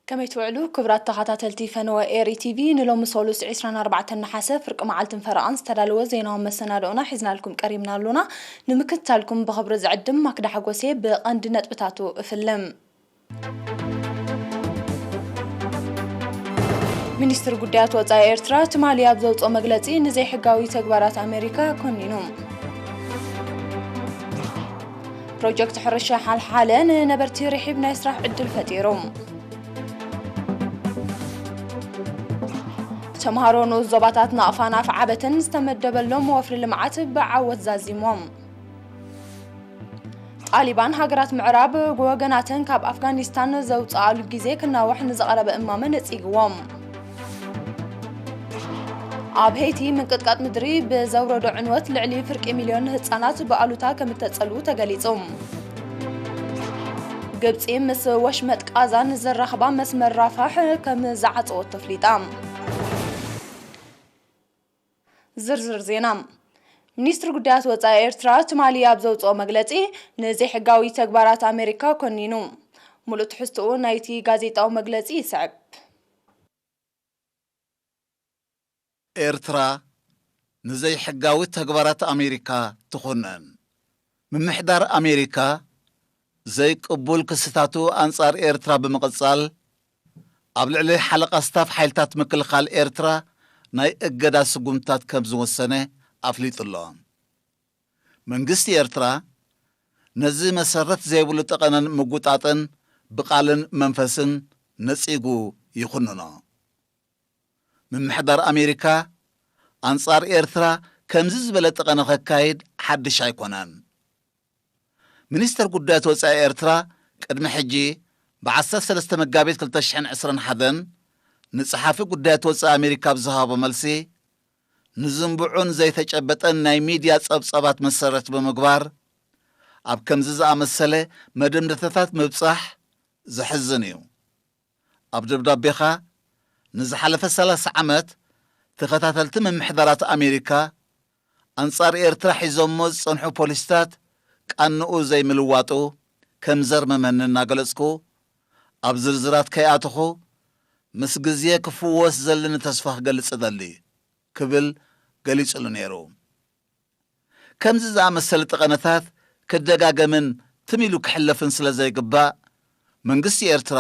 ከመይ ትውዕሉ ክቡራት ተኸታተልቲ ፈነወ ኤሪ ቲቪ? ንሎሚ ሰሉስ ዕስራን ኣርባዕተን ነሓሰ ፍርቂ መዓልትን ፈረቓን ዝተዳለወ ዜናዊ መሰናድኦና ሒዝናልኩም ቀሪብና ኣሎና። ንምክትታልኩም ብኽብሪ ዝዕድም ማክዳ ሓጎሴ። ብቐንዲ ነጥብታቱ እፍልም። ሚኒስትሪ ጉዳያት ወጻኢ ኤርትራ ትማሊ ኣብ ዘውጽኦ መግለጺ ንዘይሕጋዊ ተግባራት ኣሜሪካ ኮኒኑ። ፕሮጀክት ሕርሻ ሓልሓለ ንነበርቲ ርሒብ ናይ ስራሕ ዕድል ፈጢሩ። ተምሃሮ ንኡስ ዞባታት ናቕፋን ኣፍዓበትን ዝተመደበሎም ወፍሪ ልምዓት ብዓወት ዛዚሞም። ጣሊባን ሃገራት ምዕራብ ወገናተን ካብ ኣፍጋኒስታን ዘውፅኣሉ ግዜ ክናዋሕ ንዝቐረበ እማመ ነፂግዎም። ኣብ ሄይቲ ምንቅጥቃጥ ምድሪ ብዘውረዶ ዕንወት ልዕሊ ፍርቂ ሚልዮን ህፃናት ብኣሉታ ከም እተፀልኡ ተገሊፁ። ግብፂ ምስ ወሽመጥ ቃዛን ዘራኽባ መስመር ራፋሕ ከም ዝዓፀወት ተፍሊጣ። ዝርዝር ዜና። ሚኒስትሪ ጉዳያት ወጻኢ ኤርትራ ትማሊ ኣብ ዘውጽኦ መግለጺ ንዘይሕጋዊ ተግባራት ኣሜሪካ ኮኒኑ። ሙሉእ ትሕዝትኡ ናይቲ ጋዜጣዊ መግለጺ ይስዕብ። ኤርትራ ንዘይሕጋዊ ተግባራት ኣሜሪካ ትኹንን። ምምሕዳር ኣሜሪካ ዘይቅቡል ክስታቱ ኣንጻር ኤርትራ ብምቕጻል፣ ኣብ ልዕሊ ሓለቓ ስታፍ ሓይልታት ምክልኻል ኤርትራ ናይ እገዳ ስጉምትታት ከም ዝወሰነ ኣፍሊጡ ኣሎ። መንግስቲ ኤርትራ ነዚ መሰረት ዘይብሉ ጠቐነን ምጉጣጥን ብቓልን መንፈስን ነጺጉ ይኹንኖ። ምምሕዳር ኣሜሪካ ኣንጻር ኤርትራ ከምዚ ዝበለ ጠቐነ ከካይድ ሓድሽ ኣይኮነን። ሚኒስተር ጉዳያት ወጻኢ ኤርትራ ቅድሚ ሕጂ ብ ዓሰርተ ሰለስተ መጋቢት ክልተ ሽሕን ዕስራን ሓደን ንጸሓፊ ጉዳያት ወጻኢ ኣሜሪካ ኣብ ዝሃቦ መልሲ፣ ንዝንብዑን ዘይተጨበጠን ናይ ሚድያ ጸብጻባት መሰረት ብምግባር፣ ኣብ ከምዚ ዝኣመሰለ መደምደታታት ምብጻሕ ዘሕዝን እዩ። ኣብ ደብዳቤኻ፣ ንዝሓለፈ ሰላሳ ዓመት ተኸታተልቲ ምምሕዳራት ኣሜሪካ ኣንጻር ኤርትራ ሒዞሞ ዝጸንሑ ፖሊሲታት ቃንኡ ዘይምልዋጡ ከም ዘርመመኒ እናገለጽኩ፣ ኣብ ዝርዝራት ከይኣተኹ፣ ምስ ግዜ ክፍወስ ዘለኒ ተስፋ ክገልጽ እደሊ ክብል ገሊጹሉ ነይሩ። ከምዚ ዝኣመሰለ ጠቐነታት ክደጋገምን ትም ኢሉ ክሕለፍን ስለ ዘይግባእ፣ መንግስቲ ኤርትራ፣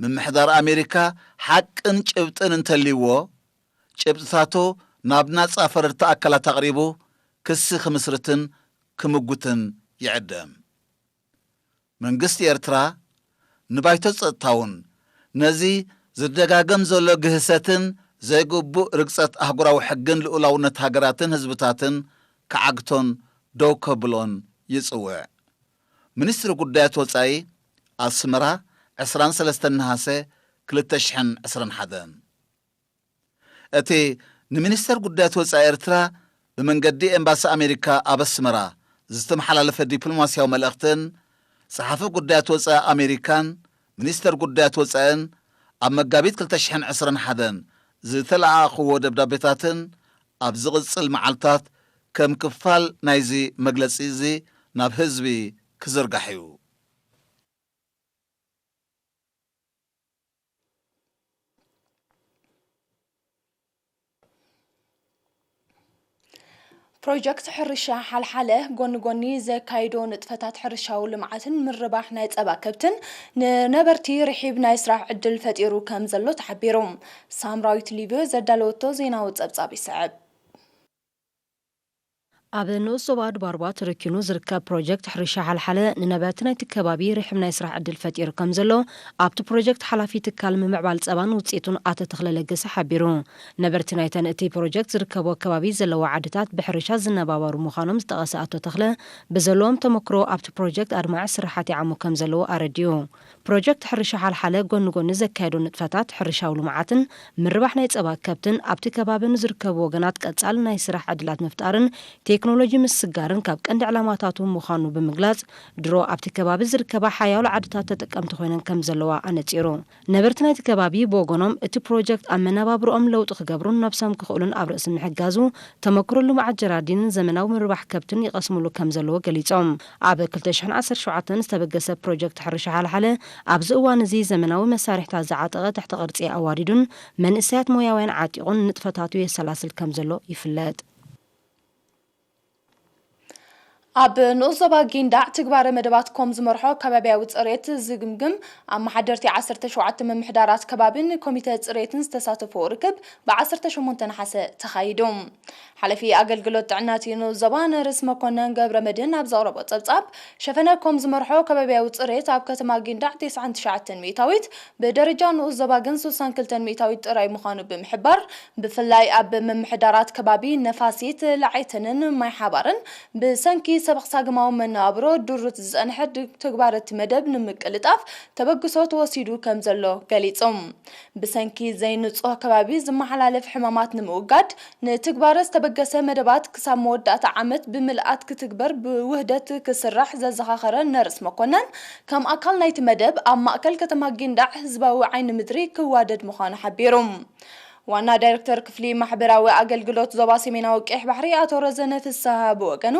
ምምሕዳር ኣሜሪካ ሓቅን ጭብጥን እንተልይዎ፣ ጭብጥታቱ ናብ ናጻ ፈረድቲ ኣካላት ኣቕሪቡ ክሲ ክምስርትን ክምጉትን ይዕድም። መንግስቲ ኤርትራ ንባይቶ ጸጥታውን ነዚ ዝደጋገም ዘሎ ግህሰትን ዘይግቡእ ርግጸት ኣህጉራዊ ሕግን ልኡላውነት ሃገራትን ህዝብታትን ክዓግቶን ደው ከብሎን ይጽውዕ። ሚኒስትሪ ጉዳያት ወጻኢ፣ ኣስመራ፣ ዕስራን ሰለስተን ነሃሰ ክልተ ሽሕን ዕስራን ሓደን። እቲ ንሚኒስተር ጉዳያት ወጻኢ ኤርትራ ብመንገዲ ኤምባሲ ኣሜሪካ ኣብ ኣስመራ ዝተመሓላለፈ ዲፕሎማስያዊ መልእኽትን፣ ጸሓፊ ጉዳያት ወጻኢ ኣሜሪካን ሚኒስተር ጉዳያት ወጻኢን ኣብ መጋቢት ክልተ ሽሕን ዕስራን ሓደን ዝተለኣኣኽዎ ደብዳቤታትን ኣብ ዝቕጽል መዓልታት ከም ክፋል ናይዚ መግለጺ እዚ ናብ ህዝቢ ክዝርጋሕ እዩ። ፕሮጀክት ሕርሻ ሓልሓለ ጎኒ ጎኒ ዘካይዶ ንጥፈታት ሕርሻዊ ልምዓትን ምርባሕ ናይ ጸባ ከብትን ንነበርቲ ርሒብ ናይ ስራሕ ዕድል ፈጢሩ ከም ዘሎ ተሓቢሩ። ሳምራዊት ሊብዮ ዘዳለወቶ ዜናዊ ጸብጻብ ይስዕብ። ኣብ ንኡስ ዞባ ድባርባ ተረኪኑ ዝርከብ ፕሮጀክት ሕርሻ ሓልሓለ ንነበርቲ ናይቲ ከባቢ ርሕም ናይ ስራሕ ዕድል ፈጢሩ ከም ዘሎ ኣብቲ ፕሮጀክት ሓላፊ ትካል ምምዕባል ጸባን ውጽኢቱን ኣቶ ተኽለ ለገሰ ሓቢሩ። ነበርቲ ናይተን እቲ ፕሮጀክት ዝርከቦ ከባቢ ዘለዋ ዓድታት ብሕርሻ ዝነባበሩ ምዃኖም ዝጠቐሰ ኣቶ ተኽለ፣ ብዘለዎም ተመክሮ ኣብቲ ፕሮጀክት ኣድማዒ ስራሓት ይዓሙ ከም ዘለዉ ኣረዲኡ። ፕሮጀክት ሕርሻ ሓልሓለ ጎኒ ጎኒ ዘካየዶ ንጥፈታት ሕርሻዊ ልምዓትን ምርባሕ ናይ ጸባ ከብትን ኣብቲ ከባቢ ንዝርከቡ ወገናት ቀጻሊ ናይ ስራሕ ዕድላት ምፍጣርን ቴክ- ቴክኖሎጂ ምስግጋርን ካብ ቀንዲ ዕላማታቱ ምዃኑ ብምግላጽ፣ ድሮ ኣብቲ ከባቢ ዝርከባ ሓያሎ ዓድታት ተጠቀምቲ ኮይነን ከም ዘለዋ ኣነጺሩ። ነበርቲ ናይቲ ከባቢ ብወገኖም፣ እቲ ፕሮጀክት ኣብ መነባብሮኦም ለውጢ ክገብሩን ነብሶም ክኽእሉን ኣብ ርእሲ ምሕጋዙ፣ ተመክሮ ልምዓት ጀራዲንን ዘመናዊ ምርባሕ ከብትን ይቐስምሉ ከም ዘለዎ ገሊጾም። ኣብ ክልተ ሽሕን ዓሰርተ ሸውዓተን ዝተበገሰ ፕሮጀክት ሕርሻ ሓልሓለ፣ ኣብዚ እዋን እዚ ዘመናዊ መሳርሕታት ዝዓጠቐ ትሕቲ ቅርጺ ኣዋዲዱን መንእሰያት ሞያውያን ዓጢቑን ንጥፈታቱ የሰላስል ከም ዘሎ ይፍለጥ። ኣብ ንኡስ ዞባ ጊንዳዕ ትግባረ መደባት ኮም ዝመርሖ ከባቢያዊ ጽሬት ዝግምግም ኣመሓደርቲ ዓሰርተ ሸውዓተ ምምሕዳራት ከባቢን ኮሚተ ጽሬትን ዝተሳተፎ ርክብ ብ ዓሰርተ ሸሞንተ ነሓሰ ተኻይዱ። ሓለፊ ኣገልግሎት ጥዕና እቲ ንኡስ ዞባ ነርስ መኮነን ገብረ መድህን ኣብ ዘቕረቦ ጸብጻብ፣ ሸፈነ ኮም ዝመርሖ ከባቢያዊ ጽሬት ኣብ ከተማ ጊንዳዕ ተስዓን ትሽዓተን ሚእታዊት፣ ብደረጃ ንኡስ ዞባ ግን ስሳን ክልተን ሚእታዊት ጥራይ ምዃኑ ብምሕባር፣ ብፍላይ ኣብ ምምሕዳራት ከባቢ ነፋሲት፣ ላዕተንን ማይ ሓባርን ብሰንኪ ሰበኽሳግማዊ መነባብሮ ድሩት ዝጸንሐ ድ-፣ ተግባር እቲ መደብ ንምቅልጣፍ ተበግሶ ተወሲዱ ከም ዘሎ ገሊጹ። ብሰንኪ ዘይንጹህ ከባቢ ዝመሓላለፍ ሕማማት ንምውጋድ ንትግባረ ዝተበገሰ መደባት ክሳብ መወዳእታ ዓመት ብምልኣት ክትግበር ብውህደት ክስራሕ ዘዘኻኸረ ነርስ መኮነን፣ ከም ኣካል ናይቲ መደብ ኣብ ማእከል ከተማ ጊንዳዕ ህዝባዊ ዓይኒ ምድሪ ክዋደድ ምዃኑ ሓቢሩ። ዋና ዳይሬክተር ክፍሊ ማሕበራዊ ኣገልግሎት ዞባ ሰሜናዊ ቀይሕ ባሕሪ ኣቶ ረዘነ ፍስሃ ብወገኑ፣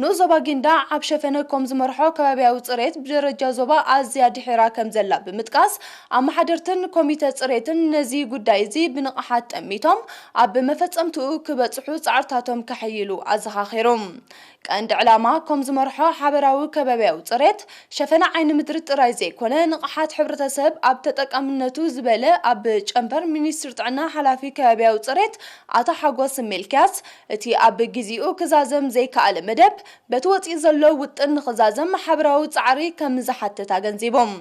ንኡስ ዞባ ጊንዳዕ ኣብ ሸፈነ ኮም ዝመርሖ ከባቢያዊ ጽሬት ብደረጃ ዞባ ኣዝያ ድሒራ ከም ዘላ ብምጥቃስ፣ ኣመሓደርትን ኮሚተ ጽሬትን ነዚ ጉዳይ እዚ ብንቕሓት ጠሚቶም ኣብ መፈጸምትኡ ክበጽሑ ጻዕርታቶም ከሐይሉ ኣዘኻኺሩ። ቀንዲ ዕላማ ኮም ዝመርሖ ሓበራዊ ከባቢያዊ ጽሬት፣ ሸፈነ ዓይኒ ምድሪ ጥራይ ዘይኮነ፣ ንቕሓት ሕብረተሰብ ኣብ ተጠቃምነቱ ዝበለ ኣብ ጨንፈር ሚኒስትሪ ጥዕና ሓላፊ ከባቢያዊ ጽሬት ኣቶ ሓጎስ ሚልክያስ፣ እቲ ኣብ ግዜኡ ክዛዘም ዘይከኣለ መደብ፣ በቲ ወጺኡ ዘሎ ውጥን ንኽዛዘም ሓበራዊ ጻዕሪ ከም ዝሓትት ኣገንዚቦም።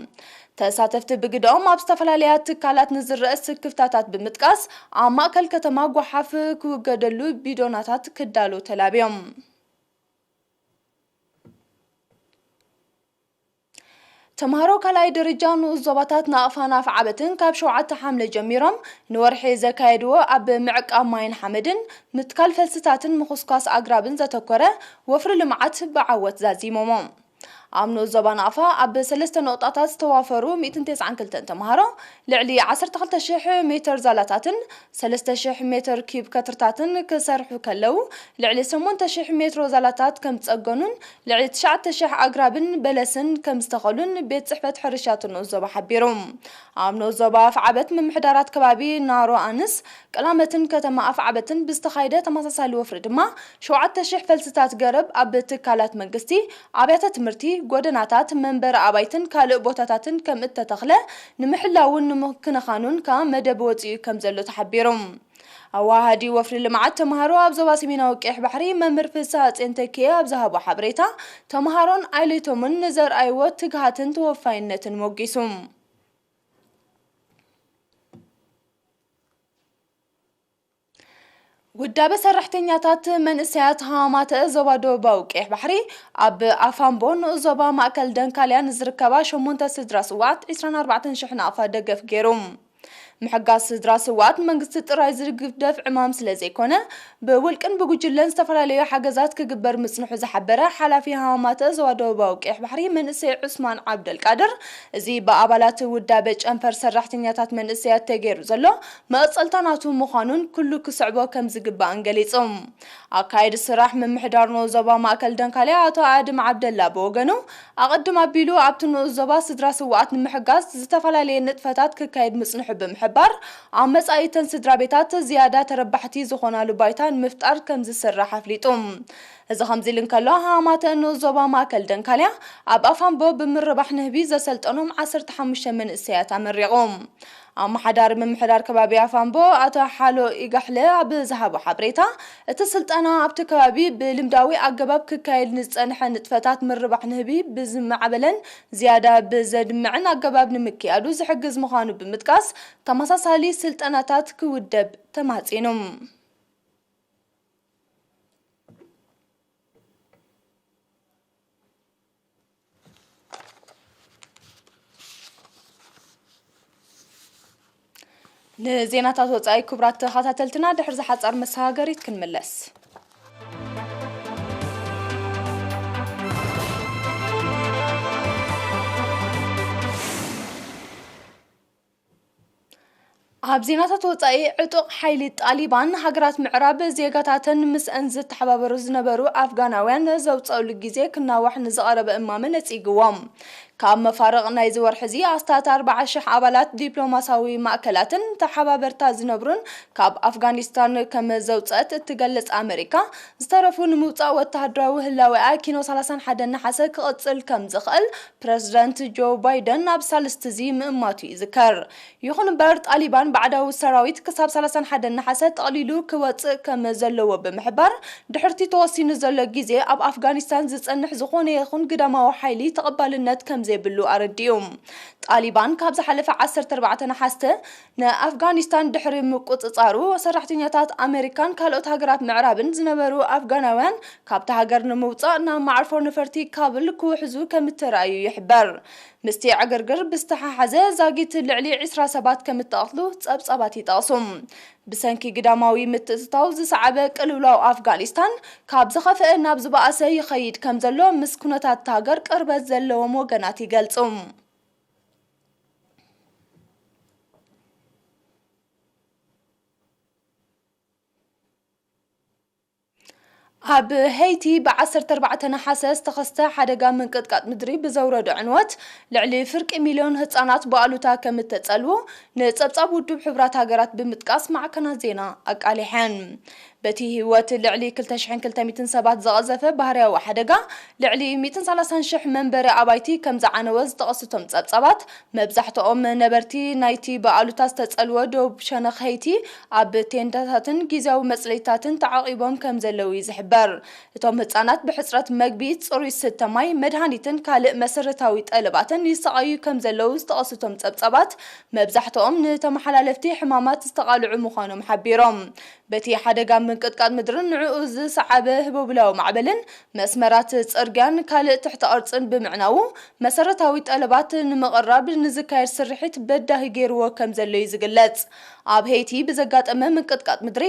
ተሳተፍቲ ብግደኦም፣ ኣብ ዝተፈላለያ ትካላት ንዝረአ ስክፍታታት ብምጥቃስ፣ ኣብ ማእከል ከተማ ጓሓፍ ክውገደሉ ቢዶናታት ክዳሎ ተላብዮም። ተምሃሮ ካልኣይ ደረጃ ንኡስ ዞባታት ናቕፋን ኣፍዓበትን ካብ ሸውዓተ ሓምለ ጀሚሮም ንወርሒ ዘካየድዎ ኣብ ምዕቃብ ማይን ሓመድን፣ ምትካል ፈልስታትን ምኹስኳስ ኣግራብን ዘተኮረ ወፍሪ ልምዓት ብዓወት ዛዚሞሞ። ኣብ ንኡስ ዞባ ናቕፋ ኣብ ሰለስተ ነቑጣታት ዝተዋፈሩ ሚእትን ተስዓን ክልተን ተምሃሮ ልዕሊ ዓሰርተ ክልተ ሽሕ ሜትር ዛላታትን ሰለስተ ሽሕ ሜትር ኪዩብ ከትርታትን ክሰርሑ ከለዉ፣ ልዕሊ ሸሞንተ ሽሕ ሜትሮ ዛላታት ከም ዝጸገኑን ልዕሊ ትሽዓተ ሽሕ ኣግራብን በለስን ከም ዝተኸሉን ቤት ጽሕፈት ሕርሻ እቲ ንኡስ ዞባ ሓቢሩ። ኣብ ንኡስ ዞባ ኣፍዓበት ምምሕዳራት ከባቢ ናሮ ኣንስ፣ ቀላመትን ከተማ ኣፍዓበትን ብዝተኻየደ ተመሳሳሊ ወፍሪ ድማ፣ ሸውዓተ ሽሕ ፈልስታት ገረብ ኣብ ትካላት መንግስቲ፣ ኣብያተ ትምህርቲ፣ ጎደናታት፣ መንበሪ ኣባይትን ካልእ ቦታታትን ከም እተተኽለ ንምሕላውን ንምክንኻኑን ከኣ መደብ ወጺኡ ከም ዘሎ ተሓቢሩ። ኣዋሃዲ ወፍሪ ልምዓት ተምሃሮ ኣብ ዞባ ሰሜናዊ ቀይሕ ባሕሪ መምህር ፍስሃ ጼንተኪኤ ኣብ ዝሃቦ ሓበሬታ፣ ተምሃሮን ኣይሌቶምን ንዘርኣይዎ ትግሃትን ተወፋይነትን ሞጊሱ። ውዳበ ሰራሕተኛታት መንእሰያት ሃማተ ዞባ ደቡባዊ ቀይሕ ባሕሪ ኣብ ኣፋምቦ ንኡስ ዞባ ማእከል ደንካልያ ንዝርከባ ሸሞንተ ስድራ ስውኣት ዕስራን ኣርባዕተን ሽሕ ናቕፋ ደገፍ ገይሩ። ምሕጋዝ ስድራ ስውኣት መንግስቲ ጥራይ ዝግደፍ ዕማም ስለ ዘይኮነ፣ ብውልቅን ብጉጅለን ዝተፈላለዩ ሓገዛት ክግበር ምጽንሑ ዝሓበረ ሓላፊ ሃማተ ዞባ ደቡባዊ ቀይሕ ባሕሪ መንእሰይ ዑስማን ዓብደልቃድር፣ እዚ ብኣባላት ውዳበ ጨንፈር ሰራሕተኛታት መንእሰያት ተገይሩ ዘሎ መቐጸልታ ናቱ ምዃኑን ኩሉ ክስዕቦ ከም ዝግባእን ገሊጹ። ኣካየዲ ስራሕ ምምሕዳር ንኡስ ዞባ ማእከል ደንካልያ ኣቶ ኣድም ዓብደላ ብወገኑ፣ ኣቐድም ኣቢሉ ኣብቲ ንኡስ ዞባ ስድራ ስውኣት ንምሕጋዝ ዝተፈላለየ ንጥፈታት ክካየድ ምጽንሑ ብምሕባር፣ ኣብ መጻኢተን ስድራ ቤታት ዝያዳ ተረባሕቲ ዝኾናሉ ባይታ ንምፍጣር ከም ዝስራሕ ኣፍሊጡ። እዚ ከምዚ ኢሉ እንከሎ፣ ሃማተ ንኡስ ዞባ ማእከል ደንካልያ ኣብ ኣፋምቦ ብምርባሕ ንህቢ ዘሰልጠኖም ዓሰርተ ሓሙሽተ መንእሰያት ኣመሪቑ። ኣመሓዳሪ ምምሕዳር ከባቢ ኣፋምቦ ኣቶ ሓሎ ኢጋሕለ ኣብ ዝሃቦ ሓበሬታ፣ እቲ ስልጠና ኣብቲ ከባቢ ብልምዳዊ ኣገባብ ክካየድ ንዝጸንሐ ንጥፈታት ምርባሕ ንህቢ ብዝማዕበለን ዝያዳ ብዘድምዕን ኣገባብ ንምክያዱ ዝሕግዝ ምዃኑ ብምጥቃስ፣ ተመሳሳሊ ስልጠናታት ክውደብ ተማጺኑ። ንዜናታት ወጻኢ ክቡራት ተኸታተልትና ድሕሪ ዝሓጻር መሰጋገሪት ክንምለስ። ኣብ ዜናታት ወጻኢ፣ ዕጡቕ ሓይሊ ጣሊባን ሃገራት ምዕራብ ዜጋታተን ምስአን ዝተሓባበሩ ዝነበሩ ኣፍጋናውያን ዘውጸእሉ ግዜ ክናዋሕ ንዝቐረበ እማመ ነጺግዎም። ካብ መፋርቕ ናይዚ ወርሒ እዚ ኣስታት ኣርባዓ ሽሕ ኣባላት ዲፕሎማሳዊ ማእከላትን ተሓባበርታ ዝነብሩን ካብ ኣፍጋኒስታን ከም ዘውጸት እትገልጽ ኣመሪካ፣ ዝተረፉ ንምውጻእ ወተሃደራዊ ህላዌኣ ኪኖ ሰላሳን ሓደን ነሓሰ ክቕጽል ከም ዝኽእል ፕረዚደንት ጆ ባይደን ኣብ ሳልስቲ እዚ ምእማቱ ይዝከር። ይኹን እምበር፣ ጣሊባን ባዕዳዊ ሰራዊት ክሳብ ሰላሳን ሓደን ነሓሰ ጠቕሊሉ ክወጽእ ከም ዘለዎ ብምሕባር፣ ድሕርቲ ተወሲኑ ዘሎ ግዜ ኣብ ኣፍጋኒስታን ዝጸንሕ ዝኾነ ይኹን ግዳማዊ ሓይሊ ተቐባልነት ከም ዘይብሉ ኣረዲኡ። ጣሊባን ካብ ዝሓለፈ ዓሰርተ ኣርባዕተ ነሓሰ ንኣፍጋኒስታን ድሕሪ ምቁጽጻሩ፣ ሰራሕተኛታት ኣመሪካን ካልኦት ሃገራት ምዕራብን ዝነበሩ ኣፍጋናውያን ካብታ ሃገር ንምውጻእ ናብ መዓርፎ ነፈርቲ ካብል ክውሕዙ ከም እተራእዩ ይሕበር። ምስቲ ዕግርግር ብዝተሓሓዘ፣ ዛጊት ልዕሊ ዕስራ ሰባት ከም እተቐትሉ ጸብጻባት ይጠቕሱ። ብሰንኪ ግዳማዊ ምትእትታው ዝሰዓበ ቅልውላው ኣፍጋኒስታን፣ ካብ ዝኸፍአ ናብ ዝበኣሰ ይኸይድ ከም ዘሎ ምስ ኩነታት እታ ሃገር ቅርበት ዘለዎም ወገናት ይገልጹ። ኣብ ሄይቲ ብ ዓሰርተ ኣርባዕተ ነሓሰ ዝተኸስተ ሓደጋ ምንቅጥቃጥ ምድሪ ብዘውረዶ ዕንወት፣ ልዕሊ ፍርቂ ሚልዮን ህጻናት ብኣሉታ ከም እተጸልዉ ንጸብጻብ ውድብ ሕቡራት ሃገራት ብምጥቃስ ማዕከናት ዜና ኣቃሊሐን። በቲ ህይወት ልዕሊ ክልተ ሽሕን ክልተ ሚእትን ሰባት ዝቐዘፈ ባህርያዊ ሓደጋ፣ ልዕሊ ሚእትን ሰላሳን ሽሕ መንበሪ ኣባይቲ ከም ዝዓነወ ዝጠቐሱ እቶም ጸብጻባት፣ መብዛሕትኦም ነበርቲ ናይቲ ብኣሉታ ዝተጸልወ ደቡብ ሸነኽ ሄይቲ ኣብ ቴንዳታትን ግዝያዊ መጽለይታትን ተዓቒቦም ከም ዘለዉ እዩ ዝሕበር። እቶም ህጻናት ብሕጽረት መግቢ፣ ጽሩይ ስተ ማይ፣ መድሃኒትን ካልእ መሰረታዊ ጠለባትን ይሰቓዩ ከም ዘለዉ ዝጠቐሱ እቶም ጸብጻባት፣ መብዛሕትኦም ንተመሓላለፍቲ ሕማማት ዝተቓልዑ ምዃኖም ሓቢሮም። በቲ ሓደጋ ምንቅጥቃጥ ምድርን ንዕኡ ዝሰዓበ ህቦብላዊ ማዕበልን፣ መስመራት ጽርግያን ካልእ ትሕተ ቅርጽን ብምዕናዉ፣ መሰረታዊ ጠለባት ንምቕራብ ንዝካየድ ስርሒት በዳሂ ገይርዎ ከም ዘሎ እዩ ዝግለጽ። ኣብ ሄይቲ ብዘጋጠመ ምንቅጥቃጥ ምድሪ፣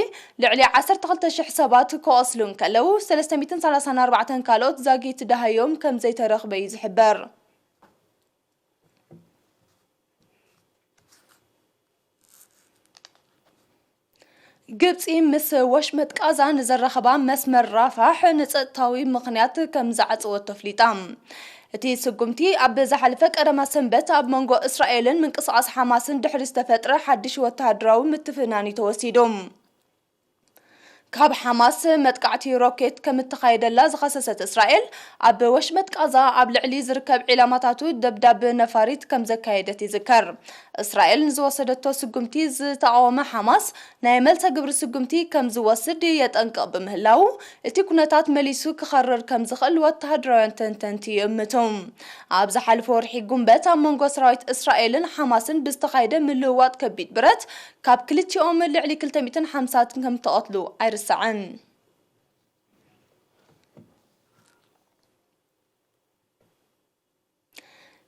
ልዕሊ ዓሰርተ ክልተ ሽሕ ሰባት ክቖስሉ እንከለዉ፣ ሰለስተ ሚእትን ሰላሳን ኣርባዕተን ካልኦት ዛጊት ደሃዮም ከም ዘይተረኽበ እዩ ዝሕበር። ግብጺ ምስ ወሽመጥ ቃዛ ንዘራኽባ መስመር ራፋሕ ንጸጥታዊ ምኽንያት ከም ዝዓጸወቶ ኣፍሊጣ። እቲ ስጉምቲ ኣብ ዝሓለፈ ቀዳማ ሰንበት ኣብ መንጎ እስራኤልን ምንቅስቓስ ሓማስን ድሕሪ ዝተፈጥረ ሓድሽ ወተሃደራዊ ምትፍናን እዩ ተወሲዱ። ካብ ሓማስ መጥቃዕቲ ሮኬት ከም እተኻየደላ ዝኸሰሰት እስራኤል፣ ኣብ ወሽመጥ ቃዛ ኣብ ልዕሊ ዝርከብ ዒላማታቱ ደብዳብ ነፋሪት ከም ዘካየደት ይዝከር። እስራኤል ንዝወሰደቶ ስጉምቲ ዝተቓወመ ሓማስ፣ ናይ መልሰ ግብሪ ስጉምቲ ከም ዝወስድ የጠንቅቕ ብምህላዉ፣ እቲ ኩነታት መሊሱ ክኸርር ከም ዝኽእል ወተሃደራውያን ተንተንቲ ይእምቱ። ኣብ ዝሓለፈ ወርሒ ጉንበት፣ ኣብ መንጎ ሰራዊት እስራኤልን ሓማስን ብዝተኻየደ ምልውዋጥ ከቢድ ብረት፣ ካብ ክልቲኦም ልዕሊ ክልተ ሚእትን ሓምሳን ከም እተቐትሉ ኣይርሳዕን።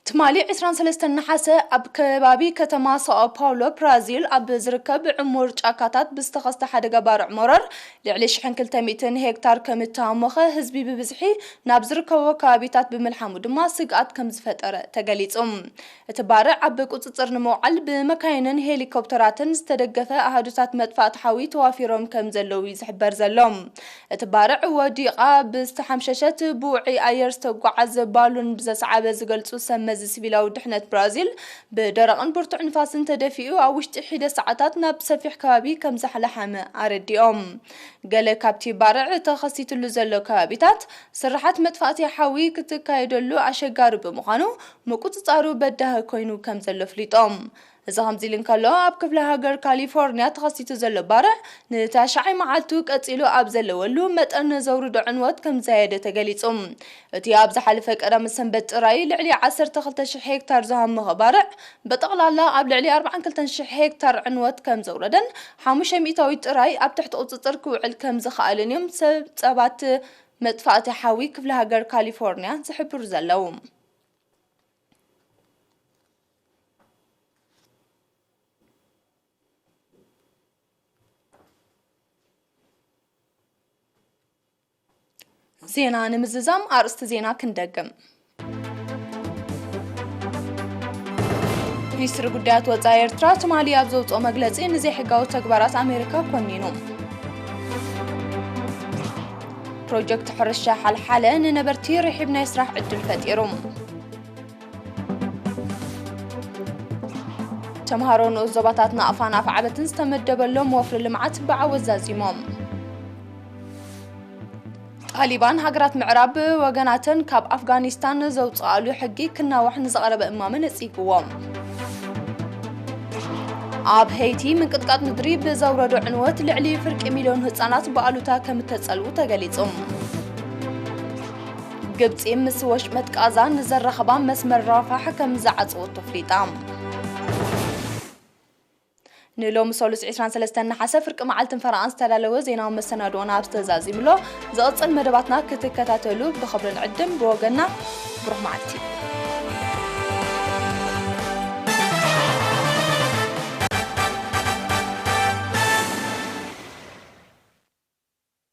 ትማሊ ዕስራን ሰለስተን ነሓሰ፣ ኣብ ከባቢ ከተማ ሳኦ ፓውሎ ብራዚል ኣብ ዝርከብ ዕሙር ጫካታት ብዝተኸስተ ሓደጋ ባርዕ መረር፣ ልዕሊ ሽሕን ክልተ ሚእትን ሄክታር ከም እተሃሞኸ፣ ህዝቢ ብብዝሒ ናብ ዝርከቦ ከባቢታት ብምልሓሙ ድማ ስግኣት ከም ዝፈጠረ ተገሊጹ። እቲ ባርዕ ኣብ ቁጽጽር ንምውዓል ብመካይንን ሄሊኮፕተራትን ዝተደገፈ ኣሃዱታት መጥፋእቲ ሓዊ ተዋፊሮም ከም ዘለዉ እዩ ዝሕበር ዘሎ። እቲ ባርዕ ወዲቓ ብዝተሓምሸሸት ብውዑይ ኣየር ዝተጓዓዘ ባሉን ብዘስዓበ ዝገልጹ ሰብ መዚ ሲቪላዊ ድሕነት ብራዚል፣ ብደረቕን ብርቱዕ ንፋስን ተደፊኡ ኣብ ውሽጢ ሒደት ሰዓታት ናብ ሰፊሕ ከባቢ ከም ዝለሓመ ኣረዲኦም። ገለ ካብቲ ባርዕ ተኸሲትሉ ዘሎ ከባቢታት ስርሓት መጥፋእቲ ሓዊ ክትካየደሉ ኣሸጋሪ ብምዃኑ፣ ምቁጽጻሩ በዳሂ ኮይኑ ከም ዘሎ ኣፍሊጦም። እዚ ከምዚ ኢሉ እንከሎ፣ ኣብ ክፍለ ሃገር ካሊፎርንያ ተኸሲቱ ዘሎ ባርዕ ንታሽዓይ መዓልቱ ቀጺሉ ኣብ ዘለወሉ፣ መጠን ዘውርዶ ዕንወት ከም ዝዛየደ ተገሊጹ። እቲ ኣብ ዝሓለፈ ቀዳመ ሰንበት ጥራይ ልዕሊ ዓሰርተ ክልተ ሽሕ ሄክታር ዝሃመኸ ባርዕ፣ ብጠቕላላ ኣብ ልዕሊ ኣርባዓን ክልተን ሽሕ ሄክታር ዕንወት ከም ዘውረደን፣ ሓሙሽተ ሚእታዊት ጥራይ ኣብ ትሕቲ ቁጽጽር ክውዕል ከም ዝኸኣለን እዮም ሰብ ጸባት መጥፋእቲ ሓዊ ክፍለ ሃገር ካሊፎርንያ ዝሕብሩ ዘለዉ። ዜና ንምዝዛም ኣርእስቲ ዜና ክንደግም። ሚኒስትሪ ጉዳያት ወጻኢ ኤርትራ ትማሊ ኣብ ዘውጽኦ መግለጺ፣ ንዘይሕጋዊ ተግባራት ኣሜሪካ ኮኒኑ። ፕሮጀክት ሕርሻ ሓልሓለ ንነበርቲ ርሒብ ናይ ስራሕ ዕድል ፈጢሩ። ተምሃሮ ንኡስ ዞባታት ናቕፋን ኣፍዓበትን ዝተመደበሎም ወፍሪ ልምዓት ብዓወት ዛዚሞም። ጣሊባን፣ ሃገራት ምዕራብ ወገናተን ካብ ኣፍጋኒስታን ዘውፅኣሉ ሕጊ ክናዋሕ ንዝቐረበ እማመ ነፂግዎ። ኣብ ሄይቲ፣ ምንቅጥቃጥ ምድሪ ብዘውረዶ ዕንወት ልዕሊ ፍርቂ ሚልዮን ህፃናት ብኣሉታ ከም እተፀልዉ ተገሊፁ። ግብፂ፣ ምስ ወሽመጥ ቃዛ ንዘራኽባ መስመር ራፋሕ ከም ዝዓፀወቶ ኣፍሊጣ። ንሎሚ ሰሉስ ዕስራን ሰለስተን ነሓሰ ፍርቂ መዓልትን ፈረቓን ዝተዳለወ ዜናዊ መሰናድኦና ኣብዚ ተዛዚምሎ። ዝቕጽል መደባትና ክትከታተሉ ብኽብሪ ንዕድም። ብወገንና ብሩኽ መዓልቲ።